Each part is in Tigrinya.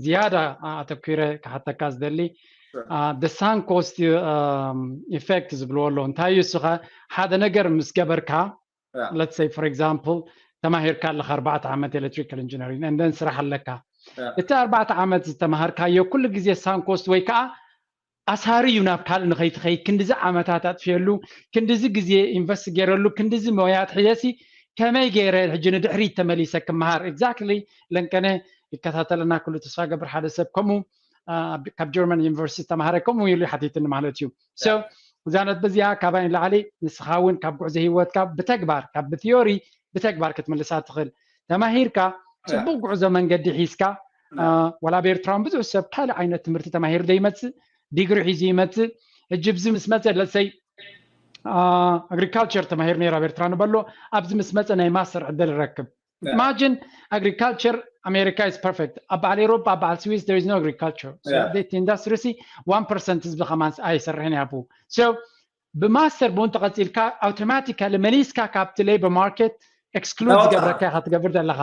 ዝያዳ ኣተኪረ ክሓተካ ዝደሊ the sunk cost effect ዝብልዎ ኣሎ። እንታይ እዩ እሱ ከ? ሓደ ነገር ምስ ገበርካ let's say for example ተማሂርካ ኣለካ ኣርባዕተ ዓመት electrical engineering and then ስራሕ ኣለካ። እቲ ኣርባዕተ ዓመት ዝተማሃርካዮ ኩሉ ግዜ sunk cost ወይ ከዓ ኣሳሪ እዩ ናብ ካልእ ንኸይትኸይድ ክንድዚ ዓመታት ኣጥፍየሉ ክንድዚ ግዜ invest ገይረሉ ክንድዚ ሞያ ኣትሒዘሲ ከመይ ገይረ ሕጂ ንድሕሪት ተመሊሰ ክመሃር exactly ለንቀነ ይከታተለና ኩሉ ተስፋ ገብር ሓደ ሰብ ከምኡ ካብ ጀርመን ዩኒቨርሲቲ ዝተማሃረ ከምኡ ኢሉ ሓቲትኒ ማለት እዩ። So እዛ ነጥቢ እዚኣ ካባይ ንላዕሊ ንስኻ እውን ካብ ጉዕዞ ህይወትካ ብተግባር ካብ ብቲዮሪ ብተግባር ክትምልሳ ትኽእል ተማሂርካ ፅቡቅ ጉዕዞ መንገዲ ሒዝካ ወላ ኣብ ኤርትራውን ብዙሕ ሰብ ካልእ ዓይነት ትምህርቲ ተማሂሩ ዘይመፅእ ዲግሪ ሒዙ ይመፅእ። ሕጂ ብዚ ምስ መፀ ለሰይ agriculture ተማሂሩ ነይሩ ኣብ ኤርትራ ንበሎ ኣብዚ ምስ መፀ ናይ ማስተር ዕድል ረክብ imagine agriculture ኣሜሪካ is perfect ኣብ በዓል ኤሮፓ ኣብ በዓል ስዊስ there is no agriculture industry ሲ one percent ህዝቢ ከማን ኣይሰርሕን ያቡ so ብማስተር ብውን ተቐፂልካ automatically መሊስካ ካብቲ labor market exclude ዝገብረካ ኢኻ ትገብር ዘለኻ።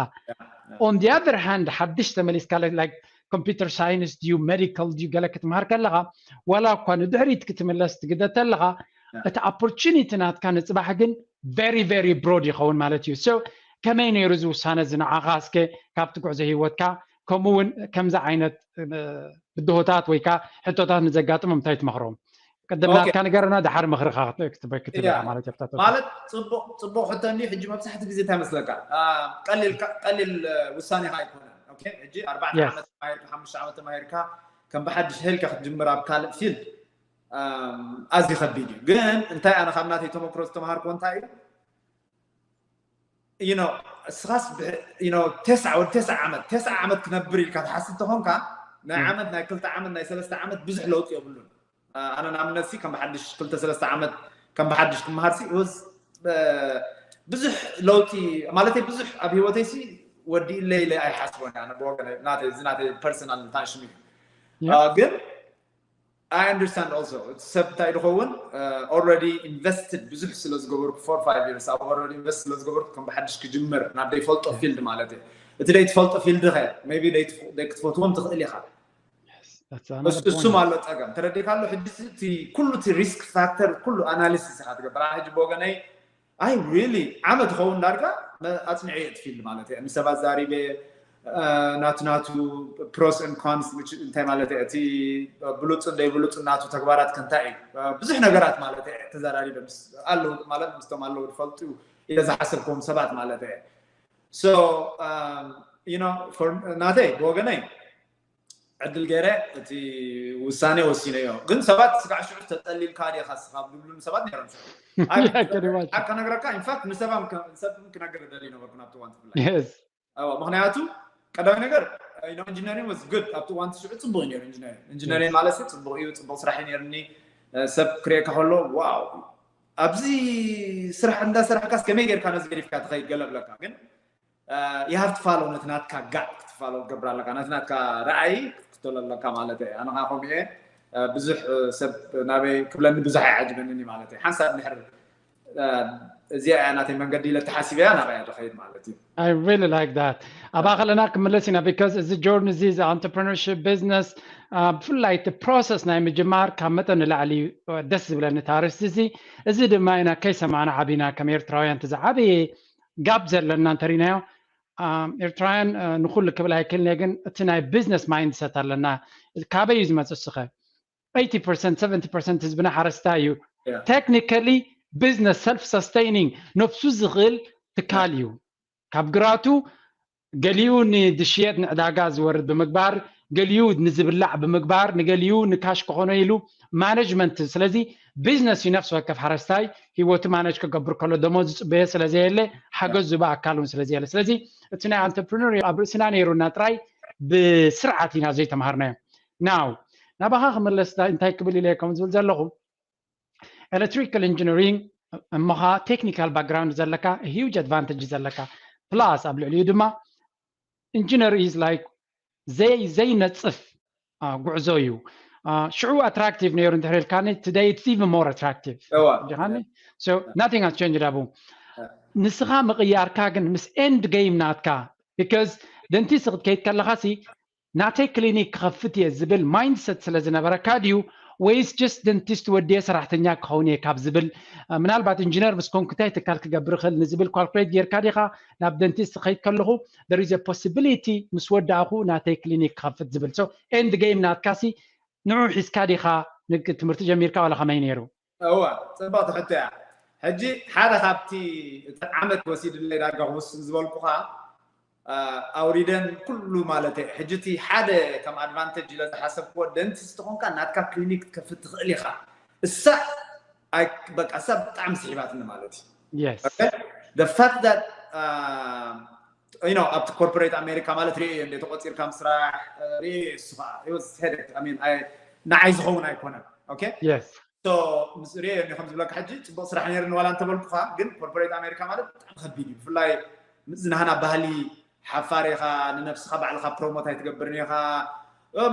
On the other hand ሓድሽ ተመሊስካ like computer science ድዩ medical ድዩ ገለ ክትምሃር ከለኻ ዋላ እኳ ንድሕሪት ክትምለስ ትግደድ ተለኻ እቲ opportunity ናትካ ንፅባሕ ግን very very broad ይኸውን ማለት እዩ። So ከመይ ነይሩ እዚ ውሳነ እዚ ንዓኻ እስከ ካብቲ ጉዕዞ ህይወትካ ከምኡ እውን ከምዚ ዓይነት ብድሆታት ወይ ከዓ ሕቶታት ንዘጋጥሞም እንታይ ትመኽሮም? ቅድም ናትካ ንገረና ድሓር ምኽርኻ ክትበክትብል ማለት ማለት ፅቡቅ ፅቡቅ ሕቶ እንዲ ሕጂ መብዛሕቲ ግዜ እንታይ መስለካ ቀሊል ውሳኔኻ ኣይኮነን። ሕጂ ኣርባዕተ ዓመት ተማሂርካ ሓሙሽተ ዓመት ተማሂርካ ከም ብሓድሽ ሄልካ ክትጅምር ኣብ ካልእ ፊልድ ኣዝዩ ከቢድ እዩ። ግን እንታይ ኣነ ካብ ናተይ ተመክሮ ዝተምሃርክዎ እንታይ እዩ you know እስኻስ you know ተስዓ ወዲ ተስዓ ዓመት ተስዓ ዓመት ክነብር ኢልካ ትሓስብ ተኾንካ ናይ ዓመት ናይ ክልተ ዓመት ናይ ሰለስተ ዓመት ብዙሕ ለውጢ የብሉን። ኣነ ንኣብነት ሲ ከም ብሓድሽ ክልተ ሰለስተ ዓመት ከም ብሓድሽ ክመሃር ሲ was ብዙሕ ለውጢ ማለተይ ብዙሕ ኣብ ህይወተይ ሲ ወዲእለ ኢለ ኣይሓስቦን ኣነ ብወገን ናተይ እዚ ናተይ personal ታሽሚ ግን I understand also እቲ ሰብ እንታይ ድኸውን already invested ብዙሕ ስለ ዝገበርኩ four five years ኣብ already invest ስለ ዝገበርኩ ከም ብሓድሽ ክጅምር ናብ ደይፈልጦ field ማለት እዩ። እቲ ደይትፈልጦ field ኸ maybe ክትፈትዎም ትኽእል ኢኻ። እሱም ኣሎ ፀገም ተረዲእካ ኣሎ። ሕጂ እቲ ኩሉ እቲ risk factor ኩሉ analysis ኢኻ ትገብር። ሕጂ ብወገነይ ኣይ really ዓመት ይኸውን ዳርጋ ኣፅኒዐ እየ እቲ field ማለት እየ። ንሰባት ዛሪበ ናቱ ናቱ pros and cons እንታይ ማለት እየ እቲ ብሉፅን ዘይብሉፅን ናቱ ተግባራት ከንታይ እዩ ብዙሕ ነገራት ማለት እየ ተዘራሪበ ኣለዉ ማለት ምስቶም ኣለዉ ዝፈልጡ ኢለ ዝሓሰብክዎም ሰባት ማለት እየ። So you know ናተይ ብወገነይ ዕድል ገይረ እቲ ውሳኔ ወሲነዮ። ግን ሰባት ስጋዕ ሽዑ ተጠሊልካ ዲኻ ስኻ ብድብሉኒ ሰባት ነይሮም። ሽዑ ሓቂ ነግረካ ኢንፋክት ንሰባም ሰብ ክነግር ደሊ ነበርኩ ናብቲ እዋን ትፍላይ። ምክንያቱ ቀዳሚ ነገር ኢንጂነሪንግ was good ኣብቲ እዋን ሽዑ ፅቡቅ እዩ ነይሩ። ኢንጂነሪንግ ኢንጂነሪንግ ማለት ጽቡቅ እዩ፣ ጽቡቅ ስራሕ እዩ ነይርኒ። ሰብ ክሪኤካ ከሎ ዋው ኣብዚ ስራሕ እንዳሰራሕካስ ከመይ ጌርካ ነዚ ገዲፍካ ትኸይድ ገለ ብለካ ግን you have to follow ነቲ ናትካ ጋት ክትፋሎ ክገብር ኣለካ ነቲ ናትካ ራእይ ክትክተሎ ኣለካ ማለት እየ። ኣነ ከዓ ከምኡ እየ ብዙሕ ሰብ ናበይ ክብለኒ ብዙሕ ኣይዓጅበንን እዩ ማለት እየ። ሓንሳብ እንድሕር እዚኣ እያ ናተይ መንገዲ ኢለ ተሓሲበያ ናብያ ዝኸይድ ማለት እዩ። I really like that። ኣብኣ ከለና ክምለስ ኢና because እዚ journey እዚ እዚ entrepreneurship business ብፍላይ እቲ process ናይ ምጅማር ካብ መጠን ንላዕሊ ደስ ዝብለኒ ታርስቲ እዚ እዚ ድማ ኢና ከይሰማዕና ዓቢና ከም ኤርትራውያን እቲ ዝዓበየ ጋብ ዘለና እንተሪናዮ ኤርትራውያን ንኩሉ ክብል ኣይክልን እየ ግን እቲ ናይ business mindset ኣለና። ካበይ እዩ ዝመፅእ እስኸ eighty percent seventy percent ህዝብና ሓረስታይ እዩ። Technically business self sustaining ነብሱ ዝኽእል ትካል እዩ። ካብ ግራቱ ገሊኡ ንድሽየጥ ንዕዳጋ ዝወርድ ብምግባር ገሊኡ ንዝብላዕ ብምግባር ንገሊኡ ንካሽ ክኾኖ ኢሉ management ስለዚ business እዩ። ነፍሲ ወከፍ ሓረስታይ ህይወቱ manage ክገብር ከሎ ደሞዝ ዝፅበዮ ስለዘየለ ሓገዝ ዝባ ኣካል እውን ስለዘየለ ስለዚ እቲ ናይ entrepreneur ኣብ ርእስና ነይሩና ጥራይ ብስርዓት ኢና ዘይተምሃርናዮ። Now ናባኻ ክምለስ እንታይ ክብል ኢለ ከም ዝብል ዘለኹ electrical engineering እሞኻ technical background ዘለካ huge advantage ዘለካ plus ኣብ ልዕሊኡ ድማ engineer is like ዘይ ዘይነፅፍ ጉዕዞ እዩ። ሽዑ attractive ነይሩ እንድሕር ኢልካኒ today it's even more attractive ዲኻኒ? So nothing has changed ኣቡ ንስኻ ምቕያርካ ግን ምስ end game ናትካ because dentist ክትከይድ ከለኻ ሲ ናተይ ክሊኒክ ክኸፍት እየ ዝብል ማይንድሰት ስለ ዝነበረካ ድዩ? ወይስ ጀስት ደንቲስት ወድየ ሰራሕተኛ ክኸውን እየ ካብ ዝብል፣ ምናልባት ኢንጂነር ምስ ኮንኩ እንታይ ትካል ክገብር ይኽእል ንዝብል ካልኩሌት ጌርካ ዲኻ ናብ ደንቲስት ክኸይድ ከለኹ there is a possibility ምስ ወዳእኹ ናተይ ክሊኒክ ክኸፍት ዝብል? So ኤንድ ጌም ናትካሲ ንዑ ሒዝካ ዲኻ ትምህርቲ ጀሚርካ ዋላ ከመይ ነይሩ? እዋ፣ ፅብቕቲ ሕቶ እያ። ሕጂ ሓደ ካብቲ እቲ ዓመት ወሲድለይ ዳርጋ ክውስን ዝበልኩኻ ኣውሪደን ኩሉ ማለት እየ። ሕጂ እቲ ሓደ ከም ኣድቫንቴጅ ኢለ ዝሓሰብክዎ ደንቲስት ኾንካ ናትካ ክሊኒክ ክትከፍት ትኽእል ኢኻ። እሳ በቃ እሳ ብጣዕሚ ስሒባትኒ ማለት እዩ። Yes. The fact that you know ኣብቲ ኮርፖሬት ኣሜሪካ ማለት ርእየ እንደ ተቆፂርካ ምስራሕ ርእየ እሱ ከዓ ንዓይ ዝኸውን ኣይኮነን። Okay? Yes. ምስ ርእየ እኒ ከም ዝብለካ ሕጂ ፅቡቅ ስራሕ ነይርኒ ዋላ እንተበልኩካ፣ ግን ኮርፖሬት ኣሜሪካ ማለት ብጣዕሚ ከቢድ እዩ። ብፍላይ ዝናህና ባህሊ ሓፋር ኢኻ፣ ንነብስኻ ባዕልኻ ፕሮሞት ኣይትገብርን ኢኻ።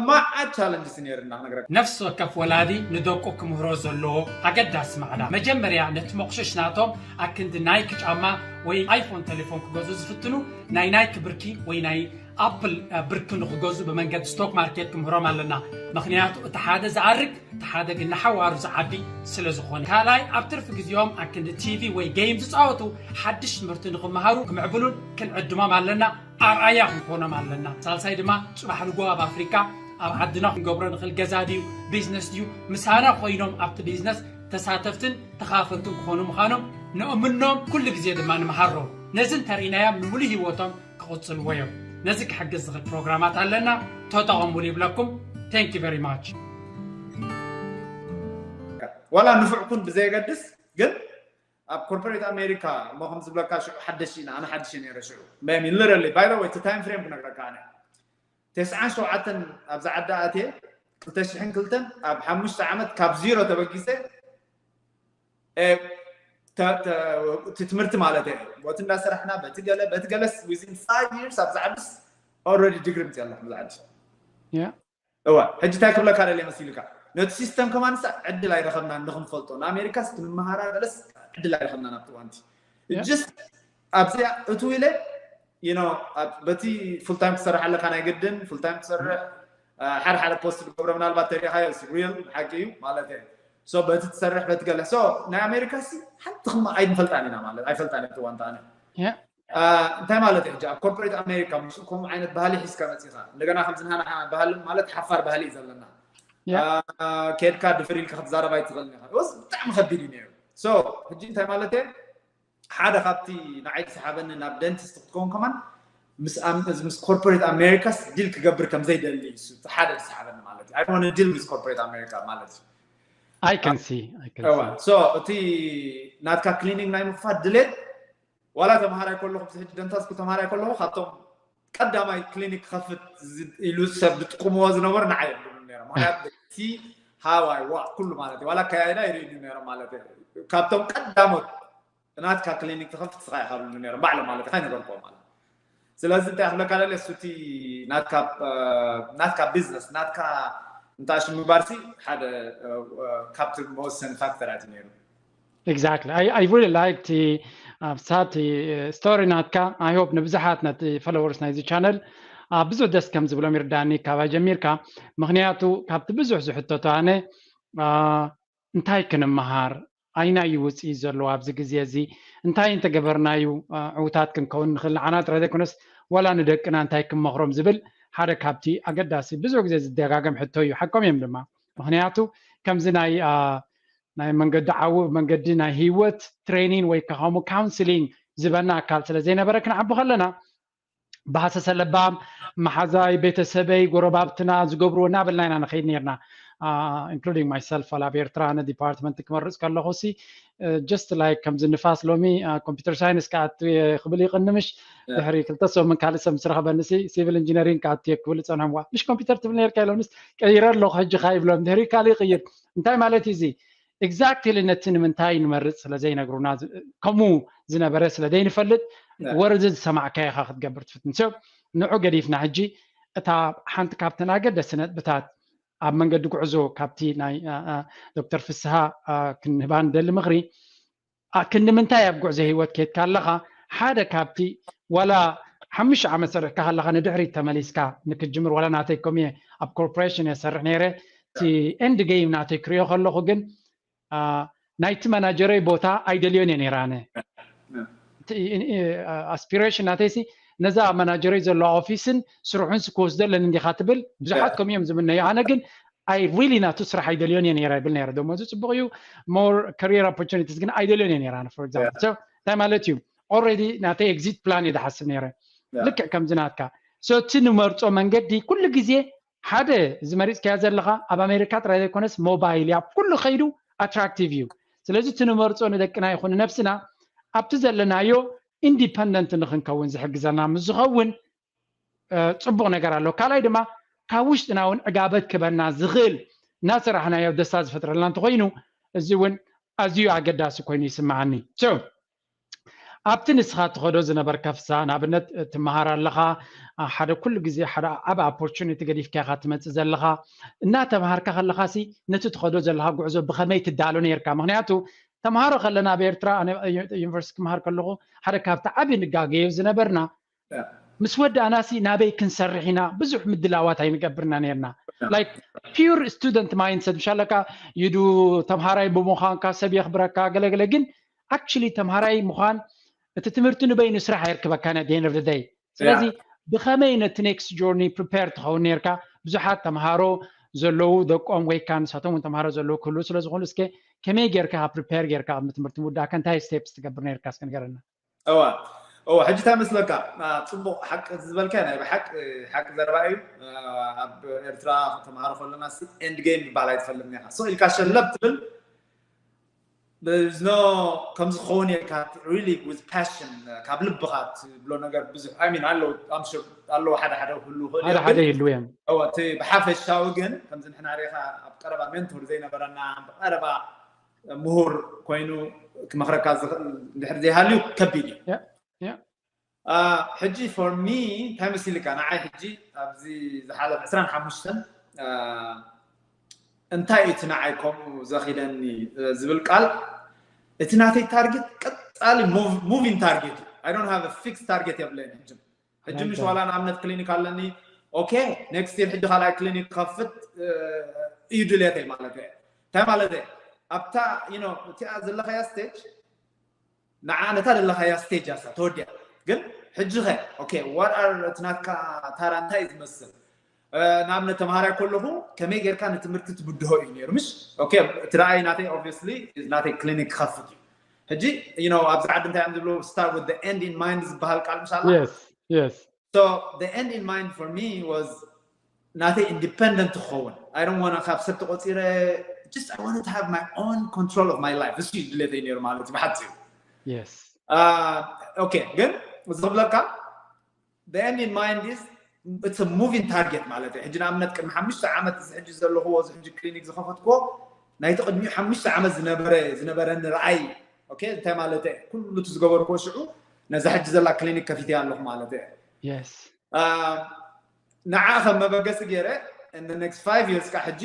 ማዓት ቻለንጅስ ነይርና ክነግረካ። ነፍሲ ወከፍ ወላዲ ንደቁ ክምህሮ ዘለዎ ኣገዳሲ ማዕዳ መጀመርያ ነቲ መቑሸሽ ናቶም ኣክንዲ ናይክ ጫማ ወይ ኣይፎን ቴሌፎን ክገዙ ዝፍትኑ ናይ ናይክ ብርኪ ወይ ናይ ኣፕል ብርኪ ንክገዙ ብመንገዲ ስቶክ ማርኬት ክምህሮም ኣለና። ምክንያቱ እቲ ሓደ ዝኣርግ እቲ ሓደ ግን ንሓዋሩ ዝዓቢ ስለ ዝኾነ። ካልኣይ ኣብ ትርፊ ግዜኦም ኣክንዲ ቲቪ ወይ ጌም ዝፃወቱ ሓድሽ ትምህርቲ ንክመሃሩ ክምዕብሉን ክንዕድሞም ኣለና። ኣርኣያ ክንኮኖም ኣለና። ሳልሳይ ድማ ፅባሕ ንጎ ኣብ ኣፍሪካ ኣብ ዓድና ክንገብሮ ንኽእል ገዛ ድዩ ቢዝነስ ድዩ ምሳና ኮይኖም ኣብቲ ቢዝነስ ተሳተፍትን ተኻፈልትን ክኾኑ ምዃኖም ንእምኖም ኩሉ ግዜ ድማ ንምሃሮም። ነዚ እንተርኢናዮም ንምሉእ ህይወቶም ክቕፅልዎ እዮም። ነዚ ክሕግዝ ዝኽእል ፕሮግራማት ኣለና፣ ተጠቐሙሉ ይብለኩም። Thank you very much። ዋላ ንፉዕ ኩን ብዘየገድስ ግን ኣብ ኮርፖሬት ኣሜሪካ እሞ ከም ዝብለካ ሽዑ ሓደሽ ኢና ኣነ ሓድሽ ነረ ሽዑ ሚን ሊተራሊ ባይ ወይ ታይም ፍሬም ክነግረካ ኣነ ተስዓን ሸውዓተን ኣብዛ ዓዲ ኣትየ ክልተ ሽሕን ክልተን ኣብ ሓሙሽተ ዓመት ካብ ዚሮ ተበጊሰ እቲ ትምህርቲ ማለት እየ ቦቲ እንዳሰራሕና በቲ ገለ በቲ ገለስ within five years ኣብዛ ዓድስ already ዲግሪ ምፅእ ኣለኹ ብዛ ዓዲ እዋ ሕጂ እንታይ ክብለካ ደልየ መሲልካ ነቲ ሲስተም ከማንሳ ዕድል ኣይረኸብናን ንክንፈልጦ ንኣሜሪካስ ክንመሃራ ገለስ ዕድል ኣይረኸብናን ኣብቲ ዋንቲ just ኣብዚኣ እትው ኢለ በቲ ፉል ታይም ክሰርሕ ኣለካ ናይ ግድን ፉል ታይም ክሰርሕ ሓደ ሓደ ፖስት ዝገብሮ ምናልባት ተሪኢኻዮ ሪል ሓቂ እዩ ማለት እየ በቲ ትሰርሕ በቲ ገለ ናይ ኣሜሪካ ሲ ሓንቲ ክማ ኣይንፈልጣን ኢና ማለት ኣይፈልጣን እየ ዋንታ ኣነ እንታይ ማለት እዩ ኣብ ኮርፖሬት ኣሜሪካ ምስ ከምኡ ዓይነት ባህሊ ሒዝካ መፂኻ እንደገና ከምዚ ናና ባህሊ ማለት ሓፋር ባህሊ እዩ ዘለና ከድካ ድፍር ኢልካ ክትዛረብ ኣይትኽእልን ኢኻ ብጣዕሚ ከቢድ እዩ ነይሩ ሕጂ እንታይ ማለት እየ ሓደ ካብቲ ንዓይ ዝሰሓበኒ ናብ ደንቲስት ክትከውን ከማን ምስ ኮርፖሬት ኣሜሪካስ ዲል ክገብር ከም ዘይደሊ እዩ ሓደ ዝሰሓበኒ ማለት እዩ ዲል ምስ ኮርፖሬት ኣሜሪካ ማለት እዩ I can see I can see so እቲ ናትካ ክሊኒንግ ናይ ምክፋት ድሌት ዋላ ተምሃራይ ከለኹ ብዚ ሕጂ ደንታስኩ ተምሃራይ ከለኹ ካብቶም ቀዳማይ ክሊኒክ ክኸፍት ኢሉ ሰብ ዝጥቅምዎ ዝነበሩ ንዓይ እዮም ነሮም ምክንያቱ እቲ ሃዋይ ዋ ኩሉ ማለት እዩ ዋላ ኣካያይዳ ይርእዩ ነሮም ማለት እዩ ካብቶም ቀዳሞት ናትካ ክሊኒክ ትኸፍት ስኻ ኢኻ ብሉ ነሮም ባዕሎም ማለት እዩ ካይነገርክዎም ማለት ስለዚ እንታይ ክብለካ ደለ እሱ እቲ ናትካ ቢዝነስ ናትካ እንታሽ ምግባርሲ ሓደ ካብቲ መወሰኒ ፋክተራት እዩ ነይሩ Exactly. I, I really like the uh, sad story ናትካ። I hope ንብዙሓት ነቲ ፎሎወርስ ናይዚ ቻነል ኣብ ብዙሕ ደስ ከም ዝብሎም ይርዳኒ ካባይ ጀሚርካ። ምክንያቱ ካብቲ ብዙሕ ዝሕተቶ ኣነ እንታይ ክንመሃር ኣይናዩ ውፅኢት ዘለዎ ኣብዚ ግዜ እዚ እንታይ እንተገበርናዩ ዕውታት ክንከውን ንኽእል ንዓና ጥራይ ዘይኮነስ ዋላ ንደቅና እንታይ ክመኽሮም ዝብል ሓደ ካብቲ ኣገዳሲ ብዙሕ ግዜ ዝደጋገም ሕቶ እዩ። ሓቆም እዮም ድማ ምክንያቱ ከምዚ ናይ ናይ መንገዲ ዓው መንገዲ ናይ ህይወት ትሬኒን ወይ ከኸሙ ካውንስሊንግ ዝበና ኣካል ስለ ዘይነበረ ክንዓቢ ከለና ብሃሰሰ ለባም መሓዛይ ቤተሰበይ ጎረባብትና ዝገብርዎ እናበልና ኢና ንኸይድ ነርና including myself ኣብ ኤርትራ ነ ዲፓርትመንት ክመርፅ ከለኹ ሲ just like ከምዚ ንፋስ ሎሚ ኮምፒተር ሳይንስ ክኣቱ ክብል ይቕንምሽ ድሕሪ ክልተ ሰሙን ካልእ ሰብ ምስ ረኸበኒ ሲ ሲቪል ኢንጂነሪንግ ክኣቱ ክብል ፀንሖም ዋ ምሽ ኮምፒተር ትብል ነርካ ኢሎምስ ቀይረ ኣለኹ ሕጂ ካ ይብሎም ድሕሪ ካልእ ይቕይር እንታይ ማለት እዩ እዚ exactly ነቲ ንምንታይ ንመርፅ ስለ ዘይነግሩና ከምኡ ዝነበረ ስለ ዘይንፈልጥ ወርዚ ዝሰማዕካዮ ኢኻ ክትገብር ትፍትን so ንዑ ገዲፍና ሕጂ እታ ሓንቲ ካብተን ኣገደስቲ ነጥብታት ኣብ መንገዲ ጉዕዞ ካብቲ ናይ ዶክተር ፍስሃ ክንህባ ንደሊ ምኽሪ ክንዲ ምንታይ ኣብ ጉዕዞ ህይወት ከድካ ኣለኻ ሓደ ካብቲ ዋላ ሓሙሽተ ዓመት ሰሪሕካ ከለኻ ንድሕሪት ተመሊስካ ንክትጅምር፣ ዋላ ናተይ ከምኡ እየ ኣብ ኮርፖሬሽን እየ ሰርሕ ነይረ። እቲ ኤንድ ጌም ናተይ ክሪኦ ከለኹ ግን ናይቲ መናጀረይ ቦታ ኣይደልዮን እየ ነይረ ኣነ። ኣስፒሬሽን ናተይሲ ነዛ መናጀረይ ዘለዋ ኦፊስን ስርሑን ክወስዶ ኣለኒ እንዲኻ ትብል። ብዙሓት ከምኡ እዮም ዝምነዩ። ኣነ ግን ኣይ ሪሊ ናቱ ስራሕ ኣይደልዮን እየ ነይረ ይብል ነይረ። ደሞዙ ፅቡቕ እዩ፣ ሞር ካሪየር ኦፖርቹኒቲስ ግን ኣይደልዮን እየ ነይረ ኣነ። ፎር ኤግዛምፕል እንታይ ማለት እዩ? ኦልሬዲ ናተይ ኤግዚት ፕላን እየ ዝሓስብ ነይረ። ልክዕ ከምዚ ናትካ። So እቲ ንመርፆ መንገዲ ኩሉ ግዜ ሓደ እዚ መሪፅካዮ ዘለኻ ኣብ ኣሜሪካ ጥራይ ዘይኮነስ ሞባይል ኣብ ኩሉ ከይዱ ኣትራክቲቭ እዩ። ስለዚ እቲ ንመርፆ ንደቅና ይኹን ንነብስና ኣብቲ ዘለናዮ ኢንዲፐንደንት ንክንከውን ዝሕግዘና ምስ ዝኸውን ፅቡቕ ነገር ኣሎ። ካልኣይ ድማ ካብ ውሽጥና እውን ዕጋበት ክበና ዝኽእል እናሰራሕናዮ ደስታ ዝፈጥረልና እንተኮይኑ እዚ እውን ኣዝዩ ኣገዳሲ ኮይኑ ይስምዓኒ። ኣብቲ ንስኻ ትኸዶ ዝነበርካ ፍስሃ፣ ንኣብነት ትመሃር ኣለኻ፣ ሓደ ኩሉ ግዜ ሓደ ዓቢ ኦፖርቹኒቲ ገዲፍካ ኢኻ ትመጽእ ዘለኻ። እናተምሃርካ ከለኻሲ ነቲ ትኸዶ ዘለኻ ጉዕዞ ብኸመይ ትዳሎ ነይርካ? ምኽንያቱ ተምሃሮ ከለና ኣብ ኤርትራ፣ ኣነ ዩኒቨርሲቲ ክምሃር ከለኹ ሓደ ካብቲ ዓቢ ንጋገዮ ዝነበርና ምስ ወዳእናሲ ናበይ ክንሰርሕ ኢና ብዙሕ ምድላዋት ኣይንገብርና ነርና። ላይክ ፒር ስቱደንት ማይንድሰት ምሻለካ ይዱ ተምሃራይ ብምዃንካ ሰብ የኽብረካ ገለገለ ግን ኣክቹሊ ተምሃራይ ምዃን እቲ ትምህርቲ ንበይኑ ስራሕ ኣየርክበካን ኣት ኤንድ ኦፍ ደይ። ስለዚ ብኸመይ ነቲ ኔክስት ጆርኒ ፕሪፔር ትኸውን ነርካ? ብዙሓት ተምሃሮ ዘለዉ ደቆም ወይ ካ ንሳቶም እውን ተምሃሮ ዘለዉ ክህልዉ ስለ ዝኾኑ እስከ ከመይ ጌርካ ፕሪፔር ጌርካ ቅድሚ ትምህርቲ ምውዳእካ እንታይ ስቴፕስ ትገብር ነርካ እስከ ንገረና። እዋ እዋ ሕጂ እንታይ መስለካ? ጽቡቕ ሓቂ ዝበልካ ናይ ብሓቂ ሓቂ ዘረባ እዩ። ኣብ ኤርትራ ተምሃሮ ከለና ኤንድ ጌም ይበሃል ኣይትፈልጥን ኢኻ። ስቕ ኢልካ ሸለብ ትብል ብዝኖ ከምዚ ክኸውን ኢልካ ሪሊ ዊዝ ፓሽን ካብ ልብኻ ትብሎ ነገር ብዙሕ ኣይ ሚን ኣለዉ ኣምሹር ኣለዉ ሓደ ሓደ ክህሉ ይኽእል ሓደ ሓደ ይህልዉ እዮም። እዋ እቲ ብሓፈሻዊ ግን ከምዚ ንሕና ሪኻ ኣብ ቀረባ ሜንቶር ዘይነበረና ብቀረባ ምሁር ኮይኑ ክመኽረካ ዝኽእል እንድሕር ዘይሃልዩ ከቢድ እዩ። ሕጂ ፎር ሚ እንታይ መሲልካ ንዓይ ሕጂ ኣብዚ ዝሓለፈ ዕስራን ሓሙሽተን እንታይ እዩ እቲ ንዓይ ከምኡ ዘኺደኒ ዝብል ቃል እቲ ናተይ ታርጌት ቀጻሊ ሙቪን ታርጌት እዩ። I don't have fixed target የብለይን ሕጂ ሕጂ ምሽ ዋላ ንኣብነት ክሊኒክ ኣለኒ ኦኬ ኔክስት ይር ሕጂ ካልኣይ ክሊኒክ ክኸፍት እዩ ድልየተይ ማለት እየ እንታይ ማለት እየ ኣብታ እቲኣ ዘለኻያ ስቴጅ ንዓ ነታ ዘለኻያ ስቴጅ ኣሳ ተወዲያ ግን ሕጂ ኸ ኦኬ what are እቲ ናትካ ታራ እንታይ እዩ ዝመስል ንኣብነት ተምሃራይ ከለኹ ከመይ ጌርካ ንትምህርቲ ትብድሆ እዩ ነይሩ ምሽ ኦኬ እቲ ረኣይ ናተይ obviously ናተይ ክሊኒክ ክኸፍት እዩ ሕጂ ኣብዚ ዓዲ እንታይ እዮም ዝብሉ start with the end in mind ዝበሃል ቃል ምሽ ኣላ so the end in mind for me was ናተይ independent ክኸውን I don't want ካብ ሰብ ተቆፂረ just I wanted to have my own control of my life እሱ ድሌተይ ነይሩ ማለት እዩ ብሓፂሩ yes okay ግን ዝብለካ the end in mind is it's a moving target ማለት እዩ ሕጂ ንኣብነት ቅድሚ ሓሙሽተ ዓመት እዚ ሕጂ ዘለኽዎ እዚ ሕጂ ክሊኒክ ዝኸፈትክዎ ናይቲ ቅድሚኡ ሓሙሽተ ዓመት ዝነበረ ዝነበረኒ ረኣይ okay እንታይ ማለት እዩ ኩሉ እቲ ዝገበርክዎ ሽዑ ነዛ ሕጂ ዘላ ክሊኒክ ከፊተ ኣለኹ ማለት እዩ yes ንዓ ከም መበገሲ ገይረ in the next five years ካ ሕጂ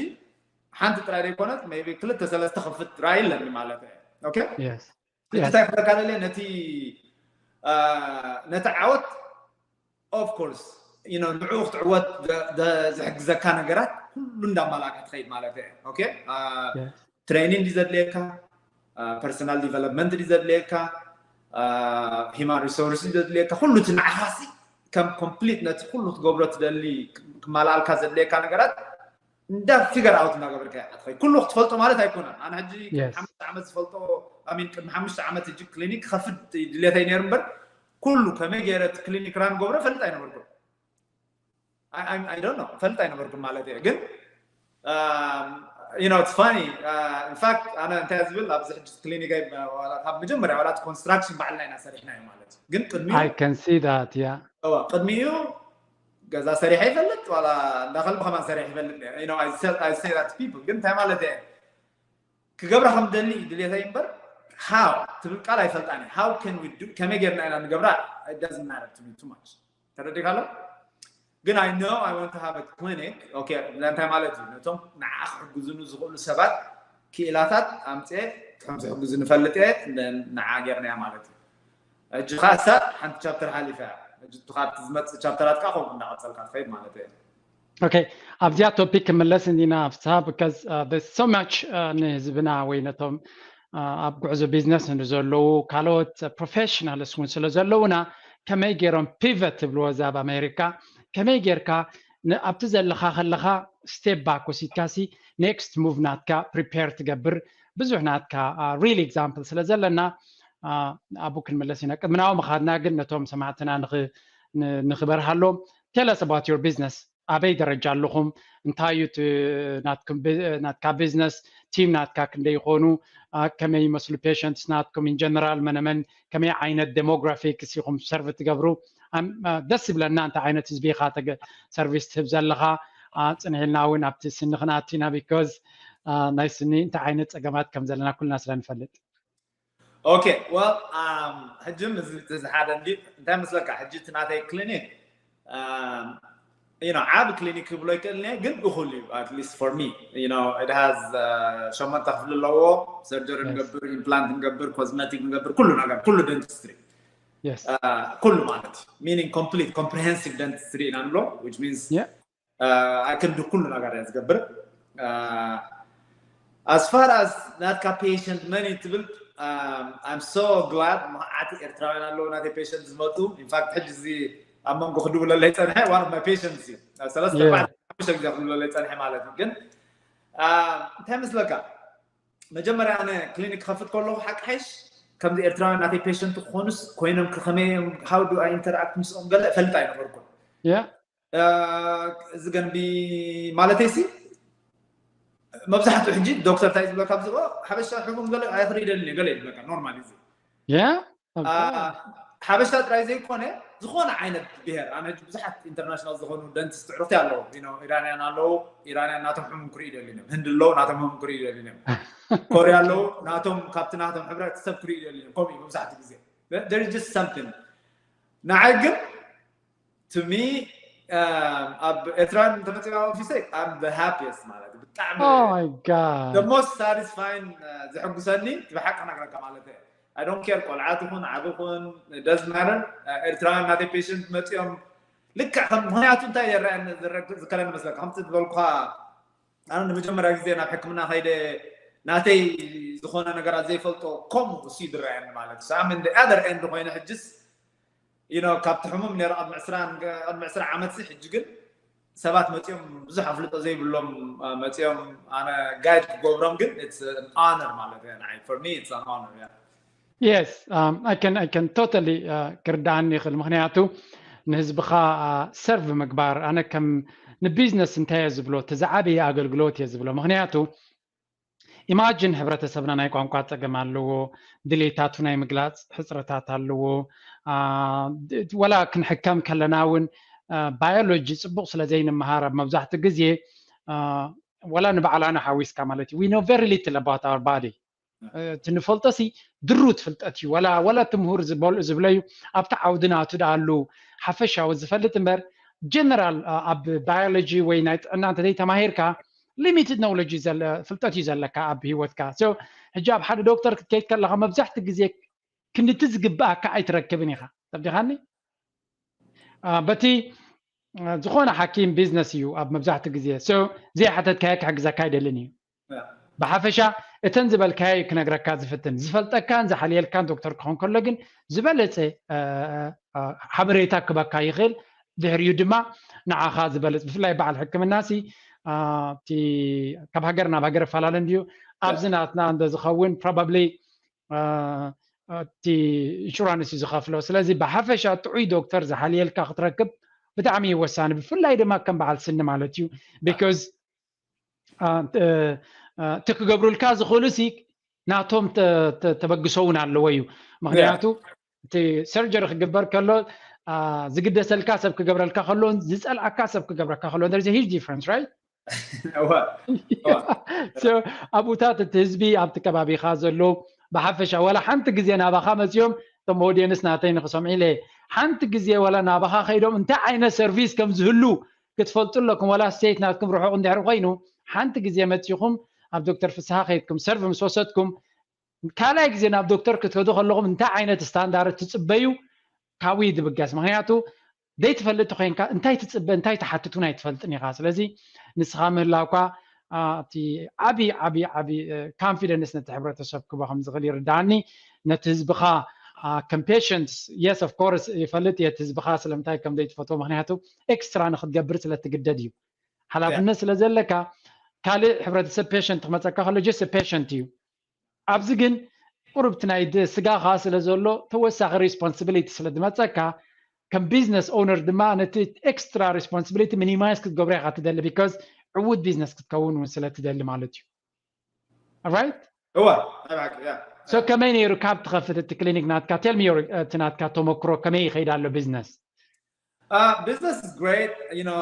ሓንቲ ጥራይ ዘይኮነት maybe ክልተ ሰለስተ ክፍት ራእይ ኣለኒ ማለት እዩ okay yes ሕጂ እንታይ ክብለካ ደልየ ነቲ ነቲ ዓወት of course ንዑ ክትዕወት ዝሕግዘካ ነገራት ኩሉ እንዳማላእካ ትኸይድ ማለት እዩ okay training ድዩ ዘድልየካ personal development ድዩ ዘድልየካ human resource ድዩ ዘድልየካ ኩሉ እቲ ንዓኻሲ ከም complete ነቲ ኩሉ ክትገብሮ ትደሊ ክማልኣልካ ዘድልየካ ነገራት እንዳ figure out እንዳገበርካ ኢኻ ትኸይድ ኩሉ ክትፈልጦ ማለት ኣይኮነን ኣነ ሕጂ ሓሙሽተ ዓመት ዝፈልጦ ኣሚን ቅድሚ ሓሙሽተ ዓመት ሕጂ ክሊኒክ ክኸፍት ድሌተይ ነይሩ እምበር ኩሉ ከመይ ገይረ እቲ ክሊኒክ ራን ገብሮ ፈልጥ ኣይነበርኩን I don't know ፈልጥ ኣይነበርኩን ማለት እየ ግን you know it's funny in fact ኣነ እንታይ ዝብል ኣብዚ ሕጂ ክሊኒክ ካብ መጀመርያ ዋላ ኮንስትራክሽን ባዕልና ኢና ሰሪሕናዮ ማለት እዩ ግን ቅድሚኡ I can see that yeah ቅድሚኡ ገዛ ሰሪሐ ይፈልጥ ዋላ እንዳ ከልቢ ከማን ሰሪሐ ይፈልጥ you know I say that people ግን እንታይ ማለት እየ ክገብራ ከም ደሊ ድሌተይ እምበር how ትብል ቃል ኣይፈልጣን እየ how can we do ከመይ ጌርና ኢና ንገብራ it doesn't matter to me too much ተረዲካ ኣሎ ግን I know I want to have a clinic okay እንታይ ማለት እዩ ነቶም ንዓ ክሕግዙኑ ዝኽእሉ ሰባት ክኢላታት ኣምፅኤ ከም ዝሕግዙ ንፈልጥ እየ ንዓ ጌርናያ ማለት እዩ ሕጂ ኻሳ ሓንቲ ቻፕተር ሓሊፋ እያ ሕጂ እቲ ካብቲ ዝመፅእ ቻፕተራት ከዓ ከምኡ እናቐፀልካ ትኸይድ ማለት እዩ። Okay ኣብዚኣ topic ክምለስ እንዲና ፍስሃ because so much ንህዝብና ወይ ነቶም ኣብ ጉዕዞ business ንዘለዉ ካልኦት professionals እውን ስለ ዘለዉና ከመይ ገይሮም pivot ትብልዎ እዛ ኣብ ኣሜሪካ ከመይ ጌርካ ኣብቲ ዘለኻ ከለኻ step back ወሲድካ ሲ next move ናትካ prepare ትገብር ብዙሕ ናትካ real example ስለ ዘለና ኣብኡ ክንምለስ ኢና ቅድሚ ናብኡ ምኻድና ግን ነቶም ሰማዕትና ንኽበርሃሎም tell us about your business ኣበይ ደረጃ ኣለኹም እንታይ እዩ ናትካ business team ናትካ ክንደይ ይኾኑ ከመይ ይመስሉ patients ናትኩም in general መነመን ከመይ ዓይነት demographics ኢኹም serve ትገብሩ ደስ ይብለና እንታይ ዓይነት ህዝቢ ኢኻ service ትህብ ዘለኻ ፅንሒልና እውን ኣብቲ ስኒ ክንኣቱ ኢና because ናይ ስኒ እንታይ ዓይነት ፀገማት ከም ዘለና ኩልና ስለ ንፈልጥ Okay well ሕጂ እዚ ሓደ እንዲ እንታይ መስለካ ሕጂ እቲ ናተይ clinic you know ዓብ clinic ክብሎ ይክእል እየ ግን እኹል እዩ at least for me you know it has ሸሞንተ ክፍሊ ኣለዎ surgery ንገብር implant ንገብር cosmetic ንገብር ኩሉ ነገር ኩሉ dentistry ኩሉ ማለት እዩ meaning complete comprehensive dentistry ኢና ንብሎ which means I can do ኩሉ ነገር እየ ዝገብር as far as ናትካ patient መን እዩ ትብል I'm so glad መዓት ኤርትራውያን ኣለዉ ናተይ patient ዝመጡ in fact ሕጂ እዚ ኣብ መንጎ ክድውለለይ ፀንሐ one of my patients እዩ ሰለስተ ኣርባዕተ ሓሙሽተ ግዜ ክድውለለይ ፀንሐ ማለት እዩ ግን እንታይ መስለካ መጀመርያ ኣነ clinic ክኸፍት ከለኹ ሓቂ ሓይሽ ከምዚ ኤርትራውያን ናተይ patient ክኾኑስ ኮይኖም ከመይ እዮም how do I interact ምስኦም ገለ እፈልጥ ኣይነበርኩን yeah እዚ ገንቢ ማለተይ ሲ መብዛሕትኡ ሕጂ ዶክተር እንታይ ዝብለካ ኣብዚ ሓበሻ ሕሙም ገለ ኣይኽሪ ይደልን እዩ ገለ ይብለካ normal እዚ yeah ሓበሻ ጥራይ ዘይኮነ ዝኾነ ዓይነት ብሄር ኣነ ሕጂ ብዙሓት international ዝኾኑ dentist ትዕሩኽቲ ኣለዉ ኢራንያን ኣለዉ ኢራንያን ናቶም ሕሙም ክርኢ ይደልን እዮም ህንዲ ኣለዉ ናቶም ሕሙም ክርኢ ይደልን እዮም ኮርያ ኣለዉ ናቶም ካብቲ ናቶም ሕብረተሰብ ክርኢ ይደልን እዮም ከምኡ እዩ መብዛሕትኡ ግዜ there is just something ንዓይ ግን to me ኣብ ኤርትራን ተመፂና ኦፊሰይ I'm the happiest ማለት ብጣዕሚ oh my god the most satisfying ዘሐጉሰኒ ብሓቂ ክነግረካ ማለት I don't care ቆልዓ ትኹን ዓቢ ኹን doesn't matter ኤርትራውያን ናተይ patient መፂኦም ልክዕ ከም ምክንያቱ እንታይ የረኣየኒ ዝከለኒ መስለካ ከምቲ ዝበልኩኻ ኣነ ንመጀመርያ ግዜ ናብ ሕክምና ከይደ ናተይ ዝኾነ ነገራት ዘይፈልጦ ከምኡ እሱ ይድረኣየኒ ማለት I'm in the other end ኮይነ ሕጅስ you know ካብቲ ሕሙም ነይሩ ቅድሚ ዕስራ ዓመት ሲ ሕጂ ግን ሰባት መፂኦም ብዙሕ ኣፍልጦ ዘይብሎም መፂኦም ኣነ guide ክገብሮም ግን it's an honor ማለት እዩ ንዓይ for me it's an honor yeah Yes, um, I can I can totally uh, ክርዳኣኒ ይኽእል ምክንያቱ ንህዝብኻ serve ምግባር ኣነ ከም ንቢዝነስ እንታይ እየ ዝብሎ እቲ ዝዓበየ ኣገልግሎት እየ ዝብሎ ምክንያቱ ኢማጅን ሕብረተሰብና ናይ ቋንቋ ፀገም ኣለዎ ድሌታቱ ናይ ምግላፅ ሕፅረታት ኣለዎ ወላ ክንሕከም ከለና እውን ባዮሎጂ ፅቡቅ ስለ ዘይንመሃር ኣብ መብዛሕትኡ ግዜ ወላ ንባዕላና ሓዊስካ ማለት እዩ we know very little about our body እቲ ንፈልጦ ሲ ድሩት ፍልጠት እዩ ወላ ወላ እቲ ምሁር ዝበልኡ ዝብለዩ ኣብቲ ዓውዲ ናቱ ደኣሉ ሓፈሻዊ ዝፈልጥ እምበር ጀነራል ኣብ ባዮሎጂ ወይ ናይ ጥዕና እንተዘይ ተማሂርካ limited knowledge ፍልጠት እዩ ዘለካ ኣብ ህይወትካ ሕጂ ኣብ ሓደ ዶክተር ክትከይድ ከለካ መብዛሕቲ ግዜ ክንድቲ ዝግብኣካ ኣይትረክብን ኢኻ ተብዲኻኒ በቲ ዝኾነ ሓኪም ቢዝነስ እዩ ኣብ መብዛሕቲ ግዜ ዘይሓተትካዮ ክሕግዘካ ኣይደልን እዩ ብሓፈሻ እተን ዝበልካዮ ክነግረካ ዝፍትን ዝፈልጠካን ዝሓልየልካን ዶክተር ክኾን ከሎ ግን ዝበለፀ ሓበሬታ ክበካ ይኽእል ድሕሪኡ ድማ ንዓኻ ዝበለፅ ብፍላይ በዓል ሕክምና ሲ ካብ ሃገር ናብ ሃገር ይፈላለ እንድዩ ኣብዚ ናትና እንተ ዝኸውን probably እቲ ኢንሹራንስ እዩ ዝኸፍሎ ስለዚ ብሓፈሻ ጥዑይ ዶክተር ዝሓልየልካ ክትረክብ ብጣዕሚ እዩ ወሳኒ ብፍላይ ድማ ከም በዓል ስኒ ማለት እዩ because እቲ ክገብሩልካ ዝኽእሉ ሲ ናቶም ተበግሶ እውን ኣለዎ እዩ ምክንያቱ እቲ ሰርጀሪ ክግበር ከሎ ዝግደሰልካ ሰብ ክገብረልካ ከሎ ዝፀልኣካ ሰብ ክገብረካ ከሎ there's a huge difference right ኣብኡታት እቲ ህዝቢ ኣብቲ ከባቢኻ ዘሎ ብሓፈሻ ወላ ሓንቲ ግዜ ናባኻ መፅኦም እቶም ኦዲየንስ ናተይ ንክሰምዑ ኢለ ሓንቲ ግዜ ወላ ናባኻ ከይዶም እንታይ ዓይነት ሰርቪስ ከም ዝህሉ ክትፈልጡ ኣለኩም ወላ ስቴት ናትኩም ርሑቕ እንድሕር ኮይኑ ሓንቲ ግዜ መፂኹም ኣብ ዶክተር ፍስሃ ከይድኩም ሰርቭ ምስ ወሰድኩም ካልኣይ ግዜ ናብ ዶክተር ክትከዱ ከለኹም እንታይ ዓይነት ስታንዳርድ ትፅበዩ ካብኡ እዩ ዝብገስ። ምክንያቱ ዘይትፈልጥ ተኮይንካ እንታይ ትፅበ እንታይ ትሓትት እውን ኣይትፈልጥን ኢኻ። ስለዚ ንስኻ ምህላውካ እቲ ዓብዪ ዓብዪ ዓብዪ confidence ነቲ ሕብረተሰብ ክቦ ከም ዝኽእል ይርዳኒ። ነቲ ህዝብኻ compassion፣ yes of course ይፈልጥ እየ ህዝብኻ ስለምንታይ ከም ዘይትፈትዎ፣ ምክንያቱ ኤክስትራ ንክትገብር ስለትግደድ እዩ። ሓላፍነት ስለ ዘለካ ካልእ ሕብረተሰብ patient ክመፀካ ከሎ just patient እዩ። ኣብዚ ግን ቁሩብ እቲ ናይ ስጋኻ ስለ ዘሎ ተወሳኺ responsibility ስለ ዝመፀካ ከም business owner ድማ ነቲ extra responsibility minimize ክትገብሮ ኢኻ ትደሊ፣ because ዕዉት business ክትከውን እውን ስለ ትደሊ ማለት እዩ። Right? እወ ናይ ብሓቂ yeah። So ከመይ ነይሩ ካብ ትኸፍት እቲ ክሊኒክ ናትካ? Tell me your እቲ ናትካ ተመክሮ፣ ከመይ ይኸይድ ኣሎ business? Uh, business is great. You know,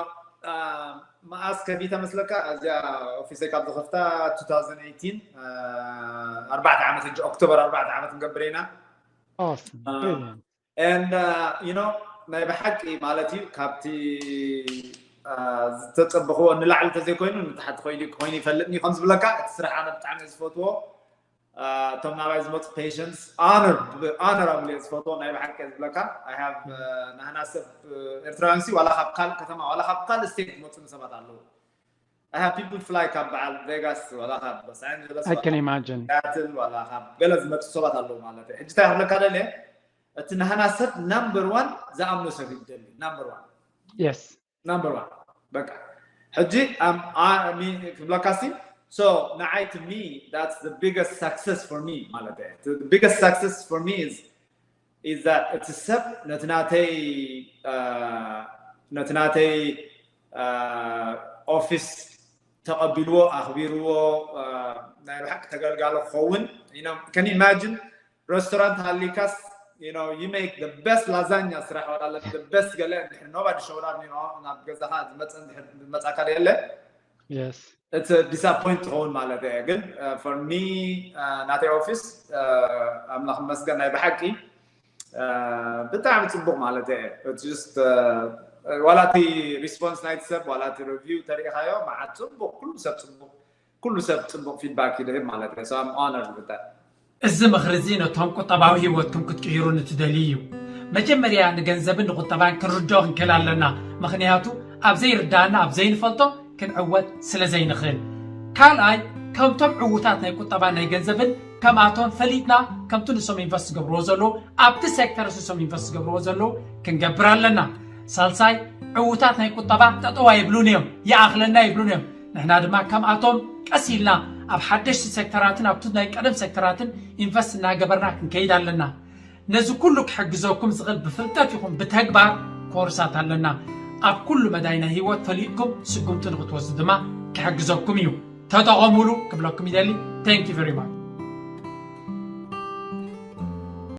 uh, መኣስ ከፊተ መስለካ? እዚኣ ኦፊሰይ ካብ ዝኸፍታ two thousand eighteen ኣርባዕተ ዓመት፣ ሕጂ ኦክቶበር ኣርባዕተ ዓመት ንገብር ኢና። Awesome. Um, Brilliant. And uh, you know ናይ ብሓቂ ማለት እዩ ካብቲ ዝተፀበኽዎ ንላዕሊ ተዘይኮይኑ ንታሕቲ ኮይኑ ኮይኑ ይፈልጥኒ ከም ዝብለካ እቲ ስራሕ ኣነ ብጣዕሚ ዝፈትዎ። እቶም ናባይ ዝመፁ patients honor honorably ዝፈትዎ ናይ ብሓቂ ዝብለካ። I have ናህና ሰብ ኤርትራውያን ሲ ዋላ ካብ ካልእ ከተማ ዋላ ካብ ካልእ state ዝመፁኒ ሰባት ኣለዉ። I have people fly ካብ በዓል ቬጋስ ዋላ ካብ ሎስ ኣንጀለስ I can imagine. ሲያትል ዋላ ካብ ገለ ዝመፁ ሰባት ኣለዉ ማለት እዩ። ሕጂ እንታይ ክብለካ ደልየ እቲ ናህና ሰብ number one ዝኣምኖ ሰብ ይደሊ። Number one Yes. Number one በቃ ሕጂ ክብለካ ሲ so ንዓይ to me that's the biggest success for me ማለት እዩ። The biggest success for me is is that እቲ ሰብ ነቲ ናተይ ነቲ ናተይ ኦፊስ ተቐቢልዎ ኣኽቢርዎ ናይ ብሓቂ ተገልጋሊ ክኸውን። Can you imagine restaurant ሃሊካስ you know you make the best lasagna ስራሕ ዋላ the best ገለ እንድሕር nobody showed up you know ናብ ገዛኻ ዝመፀ እንድሕር ዝመፃካ የለ Yes. እቲ disappoint ትኸውን ማለት እየ። ግን for me ናተይ ኦፊስ ኣምላኽ መስገን ናይ ብሓቂ ብጣዕሚ ፅቡቅ ማለት እየ። Just ዋላ እቲ response ናይቲ ሰብ ዋላ እቲ review ተሪኢኻዮ መዓት ፅቡቅ ኩሉ ሰብ ፅቡቅ ኩሉ ሰብ ፅቡቅ feedback ይድህብ ማለት እየ። So I'm honored with that. እዚ ምኽሪ እዚ ነቶም ቁጠባዊ ህይወትኩም ክትቅይሩ ንትደልዩ እዩ። መጀመርያ ንገንዘብን ንቁጠባን ክንርድኦ ክንክእል ኣለና። ምኽንያቱ ኣብ ዘይርዳእና ኣብ ዘይንፈልጦ ክንዕወት ስለ ዘይንኽእል። ካልኣይ ከምቶም ዕዉታት ናይ ቁጠባን ናይ ገንዘብን ከምኣቶም ፈሊጥና ከምቲ ንሶም invest ዝገብርዎ ዘለዉ ኣብቲ sector ንሶም invest ዝገብርዎ ዘለዉ ክንገብር ኣለና። ሳልሳይ ዕዉታት ናይ ቁጠባ ጠጠው ኣይብሉን እዮም፣ ይኣኽለና ይብሉን እዮም። ንሕና ድማ ከምኣቶም ቀስ ኢልና ኣብ ሓደሽቲ ሴክተራትን ኣብቲ ናይ ቀደም ሴክተራትን invest እናገበርና ክንከይድ ኣለና። ነዚ ኩሉ ክሕግዘኩም ዝኽእል ብፍልጠት ይኹን ብተግባር ኮርሳት ኣለና። ኣብ ኩሉ መዳይ ናይ ህይወት ፈሊጥኩም ስጉምቲ ንክትወስዱ ድማ ክሕግዘኩም እዩ። ተጠቐሙሉ ክብለኩም ይደሊ። Thank you very much.